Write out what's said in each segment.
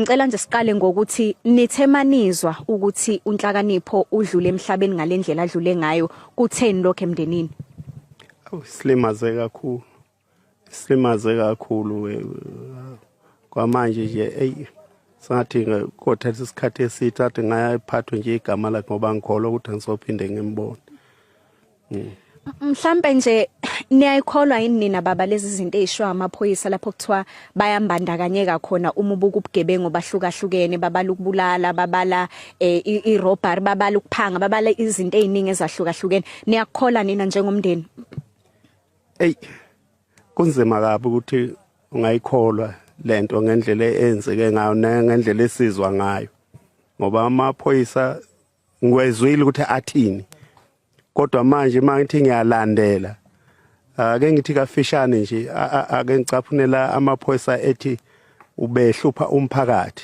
Ngicela nje siqale ngokuthi nithe manizwa ukuthi uNhlakanipho udlule emhlabeni ngalendlela adlule ngayo kutheni lokho emndenini? Awu silimaze kakhulu. Silimaze kakhulu kwamanje nje ey sathi kothatha isikhathi eside athi ngayiphathwe nje igama lakhe ngoba ngikholwa ukuthi angisophinde ngimbone. Mhlambe nje niyayikholwa yini nina baba lezi zinto ezishiwa amaphoyisa lapho kuthiwa bayambandakanyeka khona uma ubuka ubugebengu bahlukahlukene babala ukubulala babala eh, i-robbery babala ukuphanga babala izinto eziningi ezahlukahlukene niyakukholwa nina njengomndeni? Ey kunzima kabi ukuthi ungayikholwa lento ngendlela eyenzeke ngayo nangendlela esizwa ngayo ngoba amaphoyisa ngiwezwile ukuthi athini kodwa manje uma ngithi ngiyalandela ake ngithi kafishane nje ake ngicaphunela amaphoyisa ethi ubehlupha umphakathi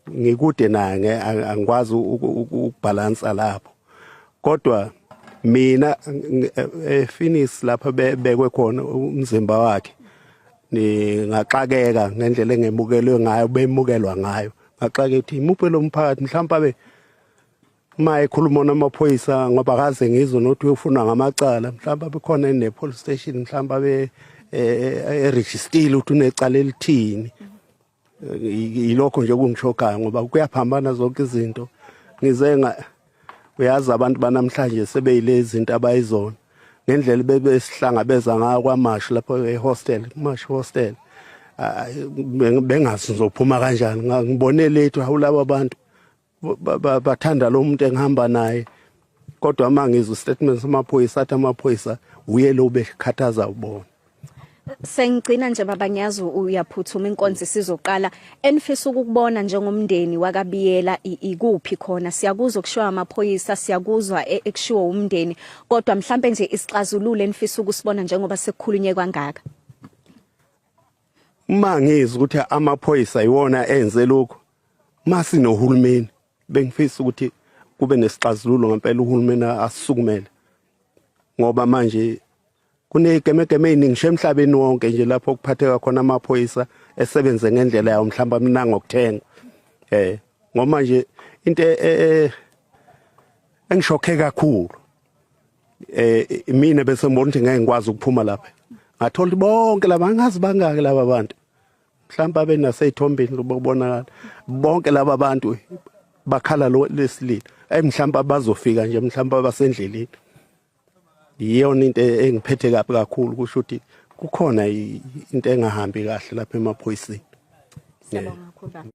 ngikude naye angikwazi ukubhalansa lapho kodwa mina ePhoenix lapha bekwe khona umzimba wakhe ningaxakeka ngendlela engemukelwe ngayo bemukelwa ngayo ngaxake ukuthi imuphi lo mphakathi mhlawumbe abe uma ekhuluma namaphoyisa ngoba akaze ngizwe nokuthi uyofunwa ngamacala mhlawumbe abekhona ne-police station mhlawumbe abe erejistile ukuthi unecala elithini yilokho nje okungishokayo ngoba kuyaphambana zonke izinto ngize nga uyazi abantu banamhlanje sebeyilezi zinto abayizona ngendlela bebesihlangabeza ngayo kwamashu lapho ehostel kumashu hostel bengazi ngizophuma kanjani ngibone lethu hawu laba bantu bathanda lo muntu engihamba naye kodwa uma ngizwa statement samaphoyisa athi amaphoyisa uye lo bekhathaza ubona. Sengigcina nje baba ngiyazi uyaphuthuma inkonzo isizoqala enifisa ukukubona njengomndeni wakaBiyela ikuphi khona siyakuzwa kushiwa amaphoyisa siyakuzwa e, ekushiwo umndeni kodwa mhlambe nje isixazululo enifisa ukusibona njengoba sekukhulunye kangaka. Uma ngizwa ukuthi amaphoyisa iwona enze lokhu masinohulumeni bengifisa ukuthi kube nesixazululo ngempela uhulumeni asisukumele ngoba manje kunezigemegeme eziningi ngisho emhlabeni wonke nje lapho kuphatheka khona amaphoyisa esebenze ngendlela yawo mhlawumbe amnanga okuthenga eh ngoba nje into e, e, e, engishokhe kakhulu eh mina bese ngibona ukuthi ngeke ngikwazi ukuphuma lapha ngathola bonke laba angazi bangaki laba bantu mhlawumbe abe naseyithombeni lobonakala bonke laba bantu bakhala lo lesililo ayi mhlawumbe abazofika nje mhlawumbe abasendleleni iyona into engiphethe kabi kakhulu kusho ukuthi kukhona into engahambi kahle lapha emaphoyiseni. Siyabonga kakhulu.